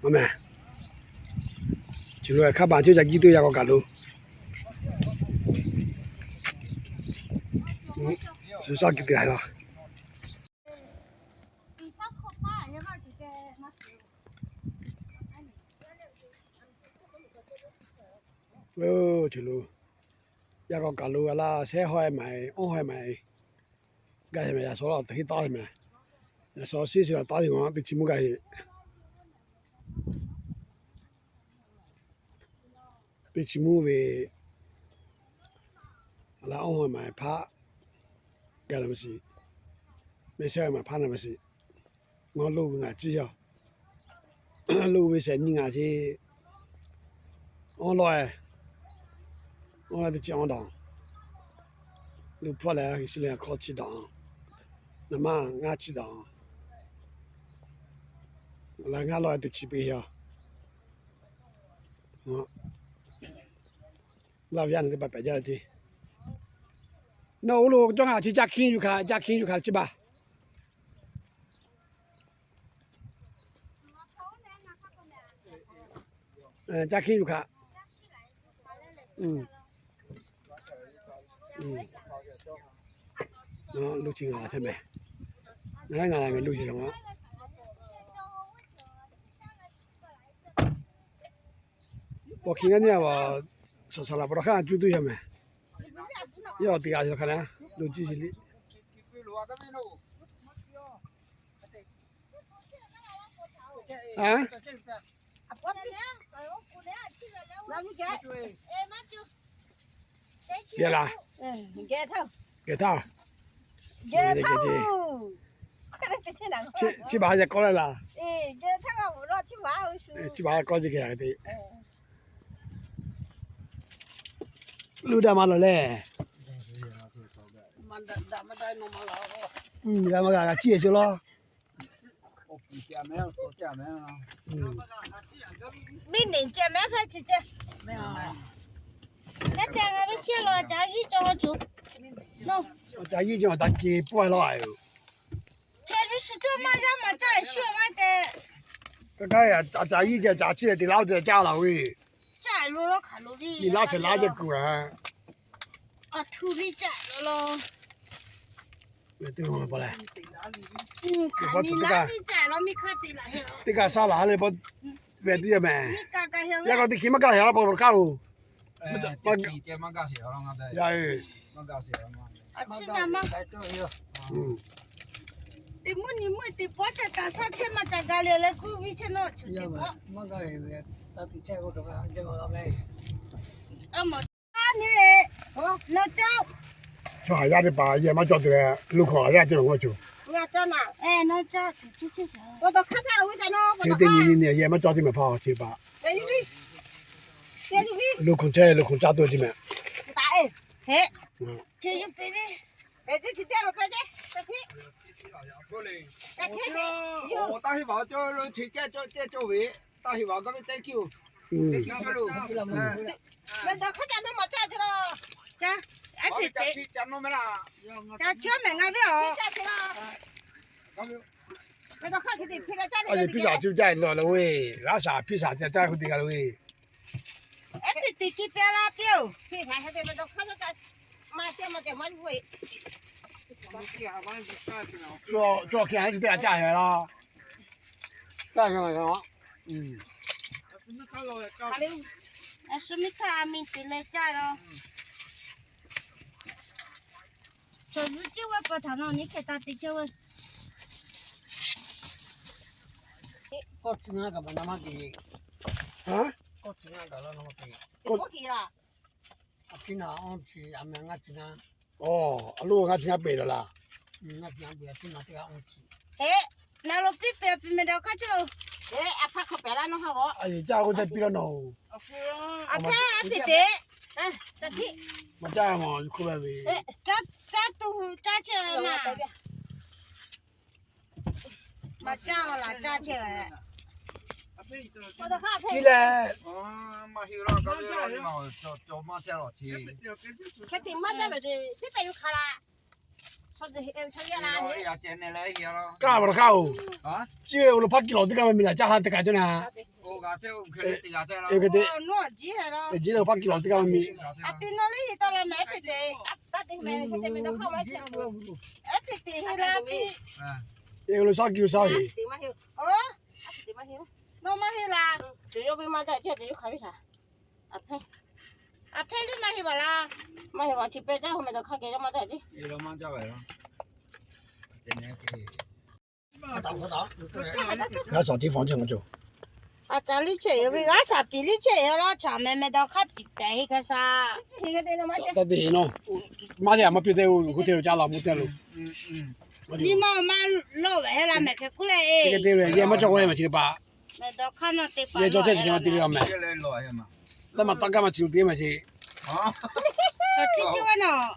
Awˬ meh, chi lo hkaˇ baˬ cawˇ ca jiˇ tuˬ yaˇ k'aw kaˬ lo, suhˍ shaˉ kiˬ te haiˬ laˬ. Chi lo yaˇ k'aw kaˬ lo a laˇ shehˉ hawˉ e maˍ e, awˇ hawˉ e maˍ e, gaˇ hehꞈ meh yaꞈ shaw la teˇ hinˉ taˉ hehꞈ meh, yaꞈ shaw shiˉ shiˍ la taˉ te ma teˇ chi mvuhˇ gaˇ hehꞈ. Teˇ chi mvuhˇ ve, a laˇ awˇ hawˉ e maˍ e hpaˆ gaˇ la ma shiˍ, mehˆ shehˉ maˍ hpaˆ na ma shiˍ. Ngaˬ lo ve ngaˬ ciˇ yaˇ, lo ve shehˍ nyi ngaˬ ce, awˇ lawˇ e, awˇ lawˇ teˇ chi awˇ dawˬ, lo hpawˇ leh g'uiˬ shi le hk'aw chi dawˬ, naˍ maˇ ngaˇ chi dawˬ, ngaˇ lawˇ e teˇ chi peˇ yaˇ. Laˇ ve yaˇ na teˇ hpaˍ pehꞈ jaˇ le ce. Nawˬ oˇ lo cawˇ ngaˬ chi caˇ hkiˇ yuˬ hkanˍ, caˇ hkiˇ yuˬ hkanˍ chi baˬ. Caˇ hkiˇ yuˬ hkanˍ. Lo chi ngaˬ la chehˇ meh, ngaˬ la meh lo chi a. Paw hkiˬ ngaˇ nyi a, shaˍ shaˍ laˬ pa taw hk'aˇ cuˇ tuˬ yaˇ meh. Yawˇ teˇ g'aˇ chi hk'a na lo ciˇ ci liˇ. Geh laˬ, geh htaˇ, chi baˬ ha yehˬ k'awˇ leh laˬ. Chi baˬ ha yehˬ k'awˇ ce geh te. Luˇ daꞈ maˇ lawˬ leh, g'a maˇ g'a g'a ciˇ e ce law. Miˇ neˬ ceh mehˉ hpehꞈ chi ceh. Hk'e te ngaˬ ve shehˆ lo a ca yiˇ cawˬ cuˬ. A ca yiˇ cawˬ taˇ ke pawˆ laˇ a yoˬ. Hk'e ve shu teˇ maˇ yaˇ maˬ caˇ shu maˇ te. Ka ka a ca yiˇ ceh ca chi te laˇ te caˇ laˬ ve. Caˇ lo lawˇ hk'aˬ lo ve. Miˬ laˇ shehˍ laˇ ceh kuˬ a. A htu liˇ caˇ lo law. Teˇ kaꞈ saˉ laˬ le, ve teˇ yanˇ meh. Yaˇ k'aw teˇ hkiˬ maˇ gaˇ hehꞈ laˇ pa kaꞈ kaˇ oˬ. Yaˇ, teˇ mvuhˇ nyi mvuhˇ teˇ pawˆ chehˇ taˍ shaˉ chehˇ maˇ ca ga le leh kuˇ viˇ chehˇ nawˇ. Chaw haˍ yaˇ teˇ hpaˍ yehˬ maˇ cawˇ tuˬ leh, lo hk'aw haˍ yaˇ ceh meh k'oˆ ve co. Chi teˇ nyi nyi yehˬ maˇ cawˇ teˇ meh hpaˇ chi hpaˇ. Lo hk'aw chehˇ lo hk'aw caˇ tuˬ teˇ meh. Taˇ heˆ, taˇ heˆ. Aˬ yeˬ hpiˇ shaˍ chi caˇ laˬ le ve, g'aˇ shaˍ hpiˇ shaˍ caˇ caˇ k'oˆ te g'a le ve. Ehˉ, hpiˇ teꞈ kiˇ piˇ laˇ piˇ oˬ. Cawˬ hk'e a chi teˇ g'aˇ caˇ hk'e laˇ. A shu miˇ htaˇ a miˇ te leh caˇ law. Chaw yuˇ ceˇ ve pa htaꞈ nawˬ nyi hk'e taˇ te chehˇ ve. Kawˇ tcuh ngaˇ kaꞈ maˇ na maˇ te. Kawˇ tcuh ngaˇ kaꞈ la na maˇ te. A piˇ na awˇ chi a meh ngaˇ tcuh ngaˇ. Aˬ, a loˇ ngaˇ tcuh ngaˇ pehꞈ la laˬ. Ngaˇ tcuh ngaˇ pehꞈ a piˇ na teˇ g'aˇ awˇ chi. Heˆ, na lo piˇ pehꞈ a piˇ meh daꞈ hk'aˇ chi lo. Heˆ, a hpaˇ hk'aw pehꞈ laˇ nawˇ ha g'awˇ. A yeˬ caˇ k'oˆ te piˇ laˇ nawˬ. A hpaˇ a piˇ teꞈ. Maˇ caˇ maˬ yuˬ hk'oˆ ve. Caˇ tuˬ caˇ chehˇ ve maˬ. Maˇ caˇ laˬ caˇ chehˇ ve. Chi lehˬ, hk'e te maˇ caˇ ve teˇ pehꞈ yuˬ hk'a laˬ. Kaˇ ve laˬ hk'aˇ-oˬ, chi ve awˬ lo hpaˇ kiˬ lawˬ teˇ kaˇ maˇ miˬ laˬ caˇ ha teˇ kaꞈ cawˇ na. Eˬ, hpaˇ kiˬ lawˬ teˇ kaˇ maˇ miˬ. Awˬ lo shaˉ kiˇ lo shaˉ ve. Nawˬ maˇ heˆ laˇ. Aˬ hpehˇ liˇ maˇ heˆ baˬ laˇ. Maˇ heˆ baˬ, chi pehˇ caˇ k'o mehˬ dawˬ hk'aˇ geh yawˇ maˇ caˇ ceˇ. G'aˇ shaˍ tiˉ fawˬ ceh ma cawˬ. Aˬ caˍ liˇ chehˇ yoˬ ve, g'aˇ shaˍ piˍ liˇ chehˇ yoˬ laˇ, caˍ mehˬ mehˬ dawˬ hk'aˇ piˍ pehˍ heˆ hk'e sha. Taˇ te heˆ nawˇ. Maˇ te a maˇ piˇ te, g'uˇ te lo caˇ la mvuhˇ te lo. Nyi ma maˇ lawˇ ve heˆ laˇ mehˬ hk'e kuˉ leh e. Te lo yehˬ maˇ cawˬ k'o e maˬ chi teˇ hpaˍ. Mehˬ dawˬ hk'aˇ nawˇ te pa. Yehˬ cawˬ teˇ chi ma te lo mehˬ. Taˇ maˬ taˇ gaˇ maˇ chi lo te maˬ chi. Chi chi ve nawˬ.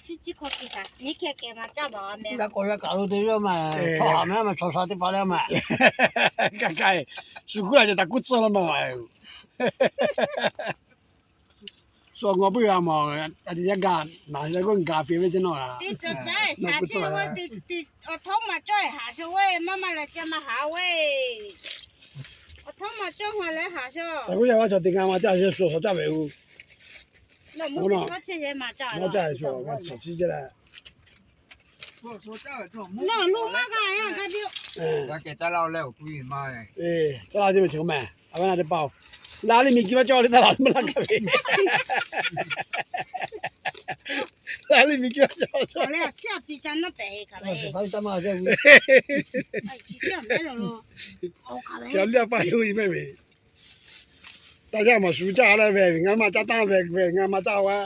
Chi chi hk'aw te shaˍ nyi hkeh kehˬ maˇ caˇ baˬ mehˬ. G'a k'awꞈ g'a kaꞈ lo te yawˇ maˬ. Chaw haˍ mehˬ maˬ, chaw sha teˇ hpaˍ leh maˬ. Kaˇ kaˇ, shu kuˉ la ce taꞈ kuˉ tcuhˇ law nawˬ. Shu ngaw puiˉ g'a mawˬ, a te yaˇ gaˬ naˬ yaˇ k'oˆ gaˬ piˇ ve ce nawˬ a. Awˬ htawˇ maˬ cawˇ haˍ sha ve, maˇ maˇ leh ce maˇ haˍ ve. Awˬ htawˇ maˬ cawˇ haˍ leh haˍ sha. K'oˆ yaˇ vaˇ chaw te ngaˬ maˬ caˇ sha shu chaw caˇ ve oˬ. Nawˬ caˇ shu, shu chi ce leh. Nawˬ lu maˇ g'a yaˇ g'a biˇ. Caˇ la ce mehˬ cawˬ mehˬ, a ve na teˇ pa oˬ. Laˇ liˇ miˬ kiˇ maˇ cawˇ le, taˇ laˬ maˇ laˇ gaˇ ve. Laˇ liˇ miˬ kiˇ maˇ cawˇ. Ca liˇ a paˇ yoˬ mehˬ ve. Taˇ yaˇ maˬ shu caˇ leh ve, ngaˬ maˇ caˇ taˇ ve, ngaˬ maˇ caˇ a.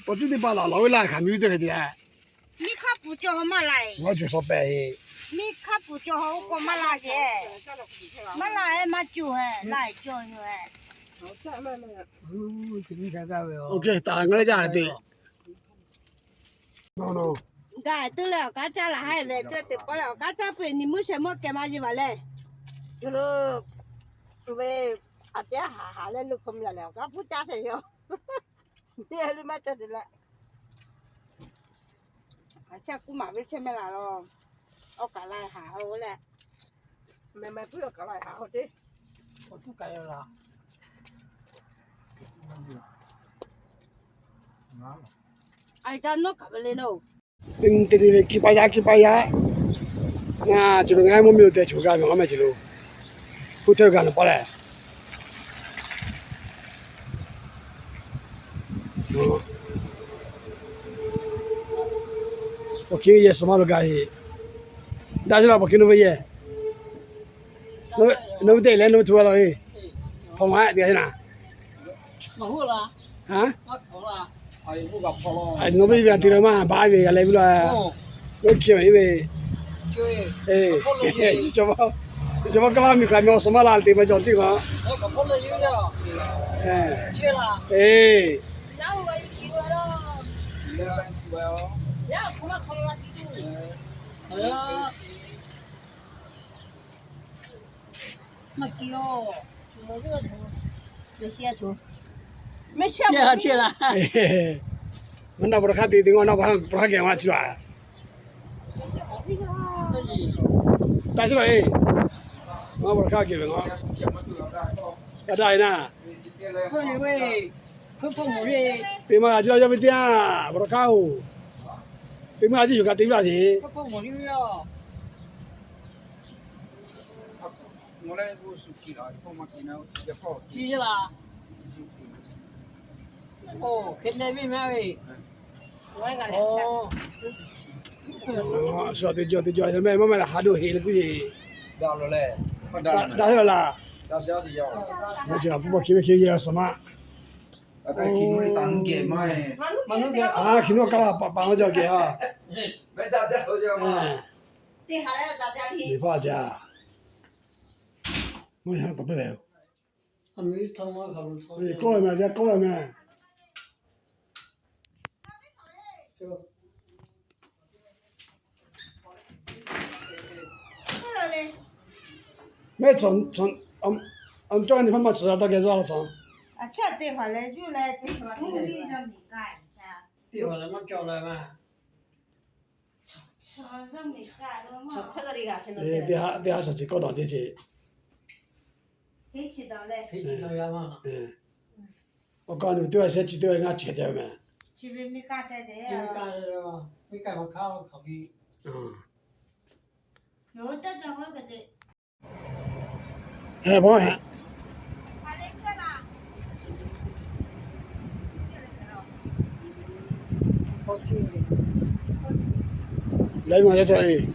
Awˬ cuˉ teˇ hpaˍ laˬ laˬ ve laˇ hk'aˬ miˇ teˇ hk'e te leh. Miˇ hk'aˇ puˍ cawˬ haw maˇ la e. Miˇ hk'aˇ puˍ cawˬ haw oˇ k'o maˇ la e. Maˇ la e, maˇ cawˬ e, la e cawˬ yoˬ e. Taˍ ngaˬ le caˇ te. Gaˬ tuˬ leh awˬ kanˉ caˇ laˬ haˉ ve teˇ teˇ pawˆ leh awˬ kanˉ caˇ peuˬ ni mvuhˇ shehˍ mawˇ kehˬ maˇ yeˬ baˬ leh. Cuˬ lo tuˬ ve aꞈ teˇ haˍ haˍ leh lo hk'aw mi laˬ leh awˬ kanˉ hpuˇ caˇ sheˍ yoˬ. Nyi a liˇ maˇ cawˇ te leh. Aꞈ chehˇ kuˇ maˍ ve chehˇ mehˆ laˬ law. Awˬ kaꞈ la haˍ a leh. Mehˍ mehˍ puiˉ awˬ kaꞈ la haˍ a te. Awˬ tuˉ kaꞈ la. Aˬ ca nawˉ kaꞈ ve le nawˬ. Teˇ nyi te le ve kiˇ paˇ yaˇ kiˇ paˇ yaˇ. Ngaˬ cawˬ lo ngaˬ mawˇ miˇ lo tehꞈ cawˬ g'a ve ngaˬ mehˬ cawˬ lo. K'oˆ hteˇ g'a nawˬ paˇ leh. Awˬ hkiˇ yehˬ suhˍ maˇ lo gaˬ heˆ. Daꞈ sheˍ la awˬ hkiˇ nawˬ ve yehˬ. Nawˬ ve teˇ leh nawˬ ve tuˬ a laˬ e. Hpaw maˇ te g'a sheˍ na. Nawˬ ve ve a te la maˇ baˬ ve g'a leh ve la. Nawˬ hkiˇ ve, cawˬ maˇ kaˇ maˇ miˬ hk'aˬ miˬ awˬ suhˍ maˇ la te maˇ cawˬ teˇ g'aˇ. Mehˆ shiˉ a laˬ. Ngaˬ na bvuhꞈ hk'aˇ te te, ngaˬ na bvuhꞈ hk'aˇ geh maˇ chi laˬ. Taˇ chi laˬ e. Ngaˬ bvuhꞈ hk'aˇ geh ve ngaˬ. Ka daˇ e na. Te maˇ g'a chi laˬ yawˇ ve teˇ yanˇ, bvuhꞈ hk'aˇ oˬ. Te maˇ g'a chi yuˬ kaꞈ te maˇ g'a sheˍ. Shu teˇ jaw teˇ jaw mehˆ maˇ maˇ leh haꞈ do heˍ leh kuˉ sheˍ. Daꞈ heˆ laˬ laˬ. Ngaˬ cawˬ a pui paw hkiˬ ve hkiˬ ve yehˬ suhˍ maˇ. A, hkiˬ nawˉ kaˇ laˇ paˍ paˍ maˇ cawˬ geh a. Teˇ hpaˍ jaˇ. Maˇ yaꞈ tawˍ pehˇ ve. Kawˆ ve mehˬ, kawˆ ve mehˬ. Cawˬ, cawˬ, a, cawˇ ni hpaˇ maˇ cawˬ la taˇ geh zaˇ la cawˬ. Teˇ hpaˍ leh maˇ cawˬ la maˇ. Teˇ ha, teˇ ha shaˍ chi kawˇ dawˬ ce ce. Awˬ kaˇ ni teˇ g'aˇ shehˉ chi teˇ g'aˇ ngaˇ ceh tehꞈ meh. Laiˉ ma yaˇ cawˬ e.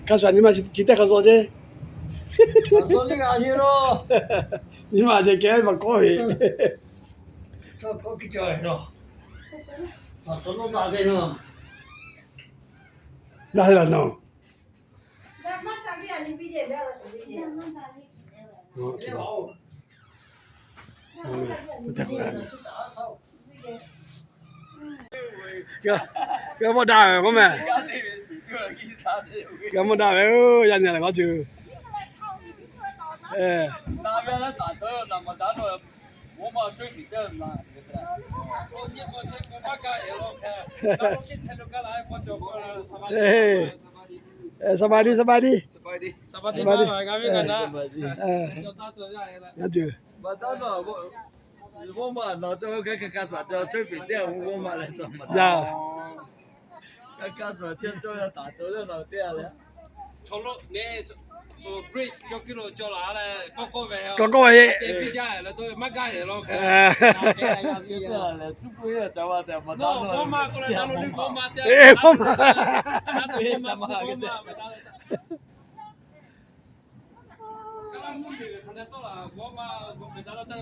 Hk'a shuˍ nyi ma chi teˇ hk'a shuˍ ce. Nyi ma ce kehˉ ma kawˆ ve. Daꞈ ve laˬ nawˬ. G'a mawˇ daꞈ ve k'oˆ meh. G'a mawˇ daꞈ ve oˬ, yaˇ nyi lehˬ k'aw cuˬ. Sabadi, sabadi. Sabadi. K'awꞈ k'oˆ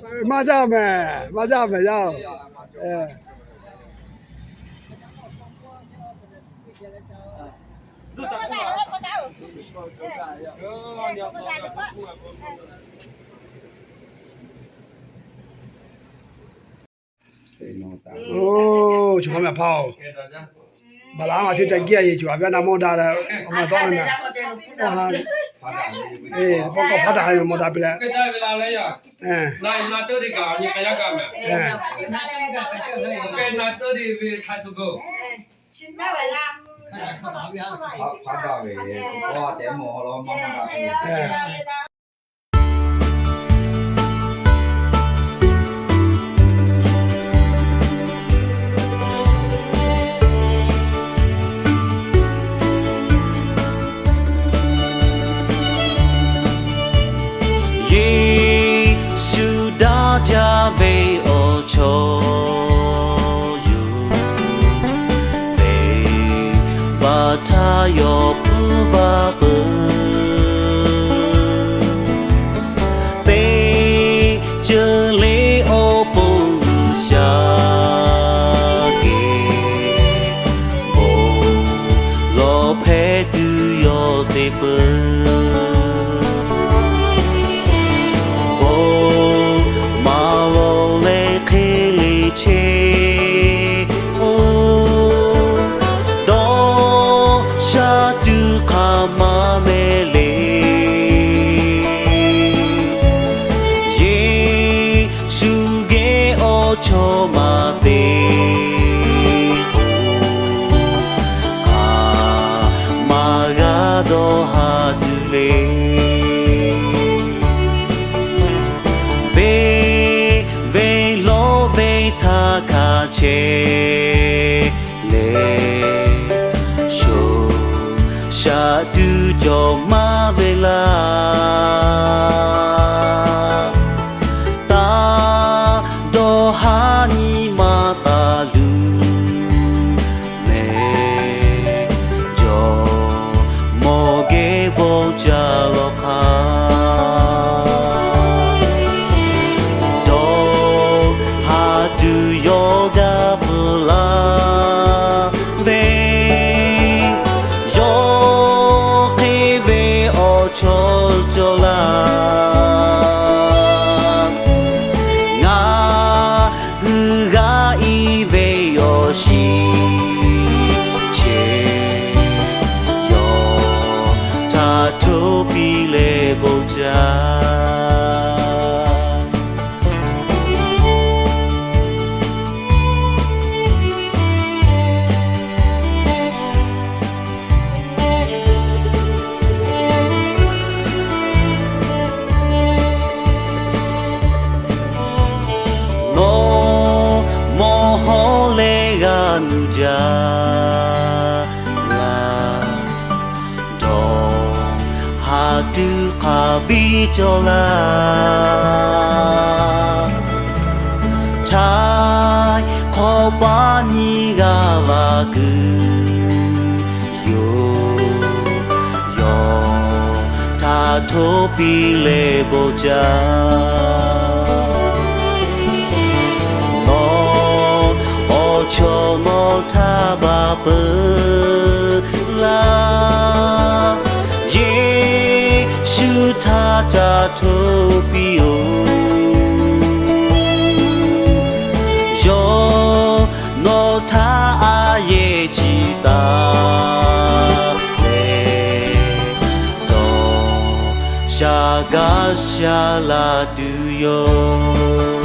ve, maˇ jaˇ mehˍ, maˇ jaˇ mehˍ yaˇ oˬ. Oˬ, cawˬ hk'aw meh hpaˇ oˬ. Baˬ laꞈ ma chi ca giˇ a yeˬ cawˬ a ve a na mawˇ daꞈ leh, awˬ ma tawˆ ve meh. K'awꞈ hk'a, k'awꞈ hpaˇ daꞈ ve mawˇ daꞈ piˇ leh. Yeˍsuˆ daꞈ jaˇ ve awˬ chawˇ yoˬ. Teˇ baˬ htaˇ yawˇ hpfuhˇ baˬ peuˬ. Teˇ ceuˬ le awˬ pon G'uiˬsha geh bon lawˬ hpehꞈ tuˬ yawˇ te peuˬ. Bon maˍ lawˬ leh hk'e le cheˇ oˬ, dawˇ sha tuˬ hk'aˬ ma meh le. Yeˍsuˆ geh awˬ chawˇ maˍ te k'o, hk'aˬ ma g'a dawˇ haˍ tuˬ le. Beˇ ve lawˇ ve htaˇ hkanˍ chehˇ leh, shoˍ shaꞈ tuˬ cawˬ maˍ ve laˇ. tuˬ hk'a biˇ cawˬ laˇ. Htaiˍ hk'awꞈ paˍ nyiˇ g'aˇ vaˬ kuiˬ yoˬ. Yawˇ htaꞈ htoꞈ piˇ leh bon jaˇ. Nawˬ awˬ chawˇ nawˬ htaꞈ baˬ peuˬ laˇ. Yeˍsuˆ htaꞈ ca htoꞈ piˇ-oˬ. Yawˇ nawˬ htaꞈ a yehˬ chi taˍ leh, dawˬ sha gaˇ sha la tuˬ yoˬ.